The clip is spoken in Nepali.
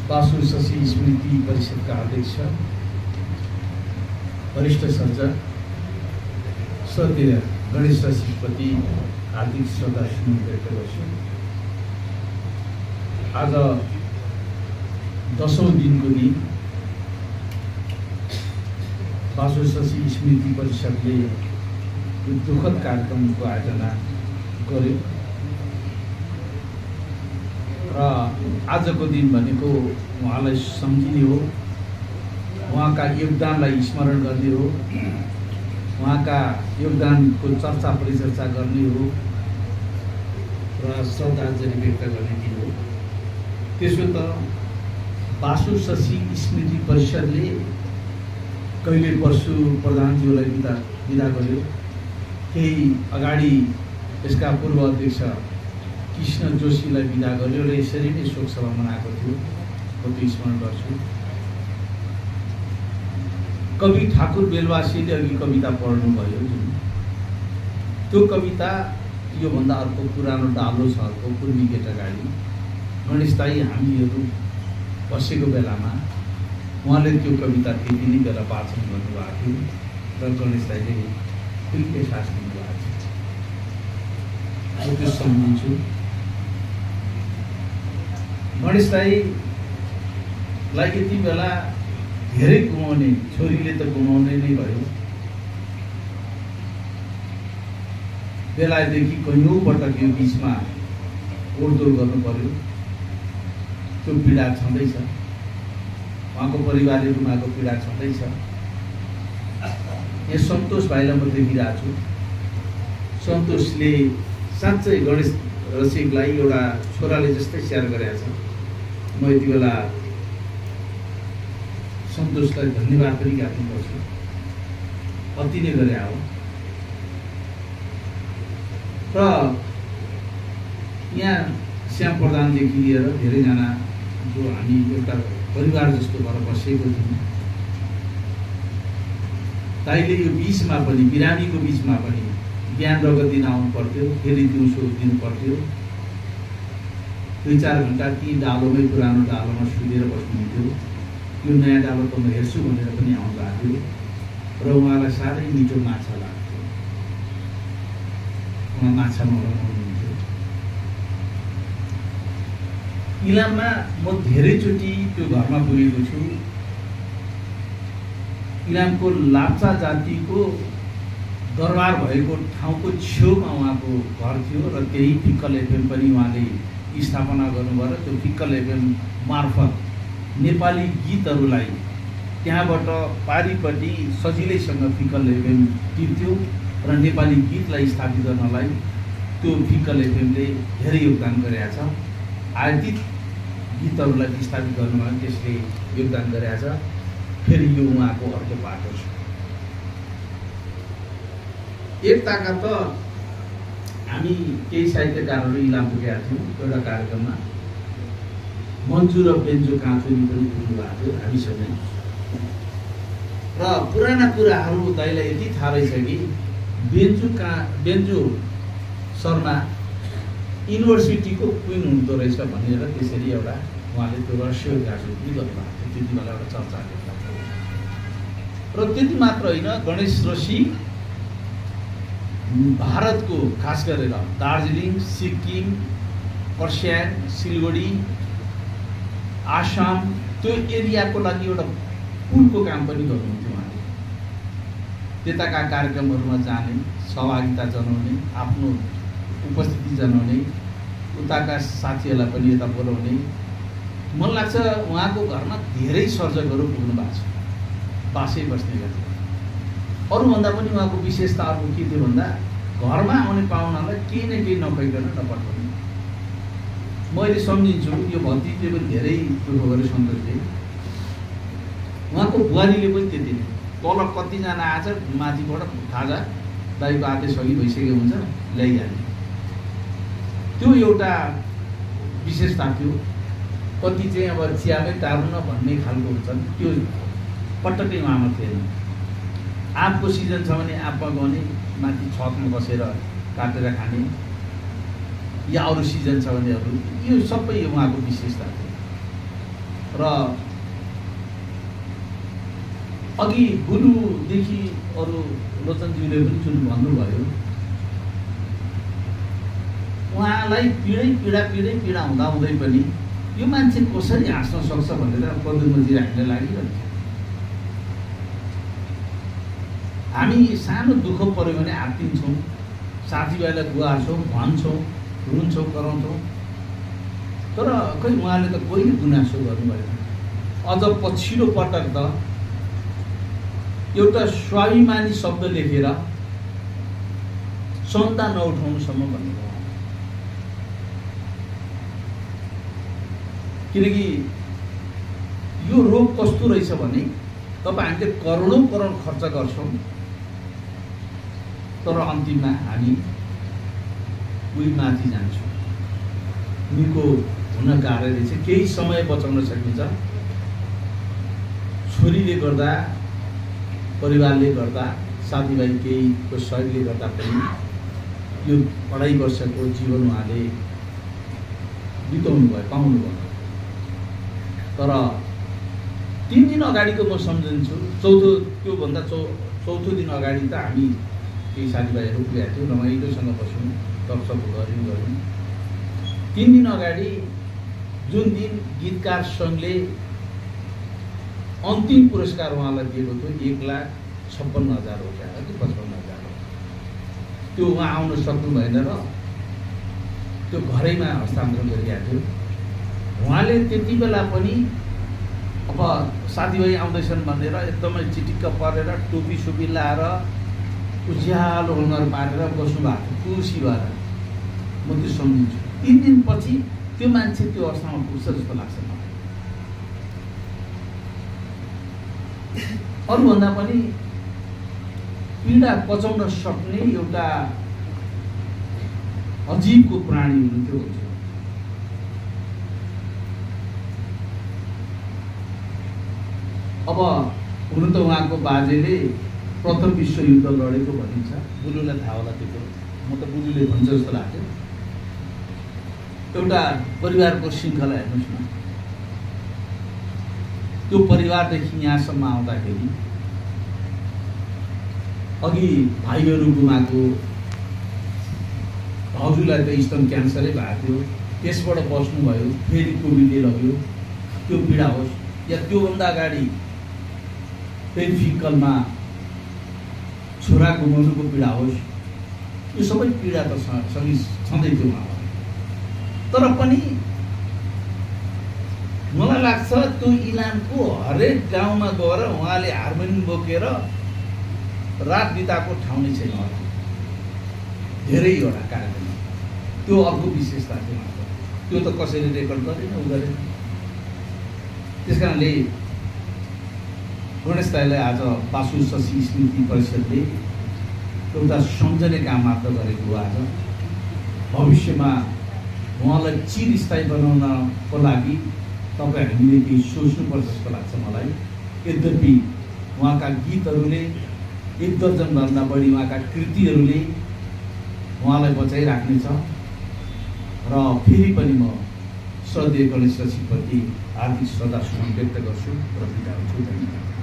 बासु शशी स्मृति परिषदका अध्यक्ष वरिष्ठ सर्जक स्वर्गीय गणेश शशीप्रति हार्दिक श्रद्धासुमन व्यक्त गर्छु। आज 10औं दिनको दिन बासु शशी स्मृति परिषदले यो दुःखद कार्यक्रमको आयोजना गर्यो र आजको दिन भनेको उहाँलाई सम्झिने हो, उहाँका योगदानलाई स्मरण गर्ने हो, उहाँका योगदानको चर्चा परिचर्चा गर्ने हो र श्रद्धाञ्जली व्यक्त गर्ने दिन हो। त्यसो त बासु शशी स्मृति परिषदले कहिले परशु प्रधानज्यूलाई विदा गर्यो। केही अगाडि यसका पूर्व अध्यक्ष कृष्ण जोशीलाई विदा गर्यो र यसरी नै शोक सभा मनाएको थियो। म त्यो स्मरण गर्छु। कवि ठाकुर बेलवासीले अघि कविता पढ्नुभयो जुन त्यो कविता योभन्दा अर्को पुरानो डालो छ। अर्को पूर्वी गेट अगाडि गणेश दाई हामीहरू बसेको बेलामा उहाँले त्यो कविता त्यति नै बेला वाचन गर्नुभएको थियो र गणेश दाईले फिल्मकै साथ दिनुभएको थियो। त्यो सम्झिन्छु। गणेश दाईलाई यति बेला धेरै गुमाउने, छोरीले त गुमाउने नै भयो। बेलायतदेखि कैयौँ पटक यो बिचमा ओडदोड गर्नु पर्यो। त्यो पीडा छँदैछ, उहाँको परिवारले गुमाएको पीडा छँदैछ। यहाँ सन्तोष भाइलाई म देखिरहेको छु। सन्तोषले साँच्चै गणेश रसिकलाई एउटा छोराले जस्तै स्याहार गरेको छ। म यति बेला सन्तोषलाई धन्यवाद पनि ज्ञाप्नुपर्छ। अति नै गरे हो। र यहाँ श्याम प्रधानदेखि लिएर धेरैजना जो हामी एउटा परिवार जस्तो भएर बसेको थियौँ, ताइले यो बिचमा पनि बिरामीको बिचमा पनि बिहान रगत दिन आउनु पर्थ्यो, फेरि दिउँसो दिनु पर्थ्यो। 2-4 घन्टा ती डालोमै पुरानो डालोमा सुतेर बस्नुहुन्थ्यो। यो नयाँ डालो त म हेर्छु भनेर पनि आउनु भएको थियो र उहाँलाई साह्रै मिठो माछा लाग्थ्यो। उहाँ माछा मगाउनुहुन्थ्यो। इलाममा म धेरैचोटि त्यो घरमा पुगेको छु। इलामको लाप्चा जातिको दरबार भएको ठाउँको छेउमा उहाँको घर थियो र त्यही फिक्कल एफएम पनि उहाँले स्थापना गर्नुभयो। त्यो फिक्कल एफएम मार्फत नेपाली गीतहरूलाई त्यहाँबाट पारिपट्टि सजिलैसँग फिक्कल एफएम टिप्थ्यो र नेपाली गीतलाई स्थापित गर्नलाई त्यो फिक्कल एफएमले धेरै योगदान गरेको छ। आयातित गीतहरूलाई स्थापित गर्नुमा त्यसले योगदान गरेको छ। फेरि यो उहाँको अर्को बाटो छ। एकताका त हामी केही साहित्यकारहरू इलाम पुगेका थियौँ। एउटा कार्यक्रममा मन्जु र बेन्जो काँचुरी पनि पुग्नुभएको थियो हामीसँगै। र पुराना कुराहरू दाइलाई यति थाहा रहेछ कि बेन्जो शर्मा युनिभर्सिटीको क्विन हुँदो रहेछ भनेर त्यसरी एउटा उहाँले त्यो रहस्य गाँचो पनि गर्नुभएको थियो। त्यति बेला एउटा चर्चा थियो। र त्यति मात्र होइन, गणेश ऋषि भारतको खास गरेर दार्जिलिङ, सिक्किम, खरसाङ, सिलगढी, आसाम त्यो एरियाको लागि एउटा पुलको काम पनि गर्नुहुन्थ्यो। उहाँले त्यताका कार्यक्रमहरूमा जाने, सहभागिता जनाउने, आफ्नो उपस्थिति जनाउने, उताका साथीहरूलाई पनि यता बोलाउने। मन लाग्छ उहाँको घरमा धेरै सर्जकहरू पुग्नु भएको छ, बासै बस्ने गर्थ्यो। अरूभन्दा पनि उहाँको विशेषता अर्को के थियो भन्दा घरमा आउने पाहुनालाई केही न केही नखुवाइकन नपठाउने। मैले सम्झिन्छु यो भतिजले पनि धेरै दुःख गरे सन्तोषले। उहाँको बुहारीले पनि त्यति नै तल कतिजना आएछ माथिबाट खाजा दाइको आदेश अघि भइसकेको हुन्छ ल्याइहाल्ने। त्यो एउटा विशेषता थियो। कति चाहिँ अब चियामै टार्नु न भन्ने खालको हुन्छ, त्यो पटक्कै उहाँमा थिएन। आँपको सिजन छ भने आँपमा गउने, माथि छतमा बसेर काटेर खाने, या अरू सिजन छ भने अरू, यो सबै उहाँको विशेषता थियो। र अघि गुरुदेखि अरू लोचनज्यूले पनि जुन भन्नुभयो, उहाँलाई पीडा हुँदाहुँदै पनि यो मान्छे कसरी हाँस्न सक्छ भनेर प्रद्युम्नजी हामीलाई लागिरहन्छ। हामी सानो दुःख पऱ्यो भने आत्तिन्छौँ, साथीभाइलाई गुहार्छौँ, भन्छौँ, रुन्छौँ, कराउँछौँ, तर खै उहाँले त कहिले गुनासो गर्नुभएन। अझ पछिल्लो पटक त एउटा स्वाभिमानी शब्द लेखेर सन्ता नउठाउनुसम्म भन्नुभयो। किनकि यो रोग कस्तो रहेछ भने तपाईँ हामीले करोडौँ करोड खर्च गर्छौँ, तर अन्तिममा हामी उही माथि जान्छौँ। निको हुन गाह्रो रहेछ। केही समय बचाउन सकिन्छ, छोरीले गर्दा, परिवारले गर्दा, साथीभाइ केहीको सहयोगले गर्दा पनि यो 2.5 वर्षको जीवन उहाँले बिताउनु भयो, पाउनुभयो। तर 3 दिन अगाडिको म सम्झन्छु, त्योभन्दा चौथो दिन अगाडि त हामी केही साथीभाइहरू पुगेका थियौँ, रमाइलोसँग बस्यौँ, गफसफ गऱ्यौँ। 3 दिन अगाडि जुन दिन गीतकार सङ्घले अन्तिम पुरस्कार उहाँलाई दिएको थियो 1,56,000 रुपियाँ कि 55,000, त्यो उहाँ आउन सक्नु भएन र त्यो घरैमा हस्तान्तरण गरिरहेको थियो। उहाँले त्यति बेला पनि अब साथीभाइ आउँदैछन् भनेर एकदमै चिटिक्क परेर टोपी सोपी लाएर उज्यालो अनुहार पारेर बस्नु भएको थियो, खुसी भएर। म त्यो सम्झिन्छु। 3 दिनपछि त्यो मान्छे त्यो अवस्थामा पुग्छ जस्तो लाग्छ मलाई। अरूभन्दा पनि पीडा पचाउन सक्ने एउटा अजीबको प्राणी हुनुहुन्थ्यो। अब हुन त उहाँको बाजेले प्रथम विश्वयुद्ध लडेको भनिन्छ, बुलुलाई थाहा होला त्यो। म त बुलुले भन्छ जस्तो लाग्थ्यो। एउटा परिवारको श्रृङ्खला हेर्नुहोस् न, त्यो परिवारदेखि यहाँसम्म आउँदाखेरि अघि भाइहरू गुमाएको, भाउजूलाई त स्तन क्यान्सरै भएको थियो, त्यसबाट बस्नुभयो, फेरि कोभिडले लग्यो, त्यो पीडा होस्, या त्योभन्दा अगाडि त्यही फिकलमा छोरा गुमाउनुको पीडा होस्, यो सबै पीडा त सँगै छँदै थियो उहाँलाई। तर पनि मलाई लाग्छ त्यो इलामको हरेक गाउँमा गएर उहाँले हार्मोनियम बोकेर रात बिताएको ठाउँ नै छैन होला, धेरैवटा कार्यक्रम। त्यो अर्को विशेषता थियो उहाँको। त्यो त कसैले रेकर्ड गरेन, उ गरेन। त्यस कारणले गणेश दाइलाई आज बासु शशी स्मृति परिषदले एउटा सम्झने काम मात्र गरेको हो। आज भविष्यमा उहाँलाई चिरस्थायी बनाउनको लागि तपाईँ हामीले केही सोच्नुपर्छ जस्तो लाग्छ मलाई। यद्यपि उहाँका गीतहरूले, 1 दर्जनभन्दा बढी उहाँका कृतिहरूले उहाँलाई बचाइराख्नेछ। र फेरि पनि म श्रद्धेय गणेश शशीप्रति हार्दिक श्रद्धासुमन व्यक्त गर्छु र बिदा हुन्छु। धन्यवाद।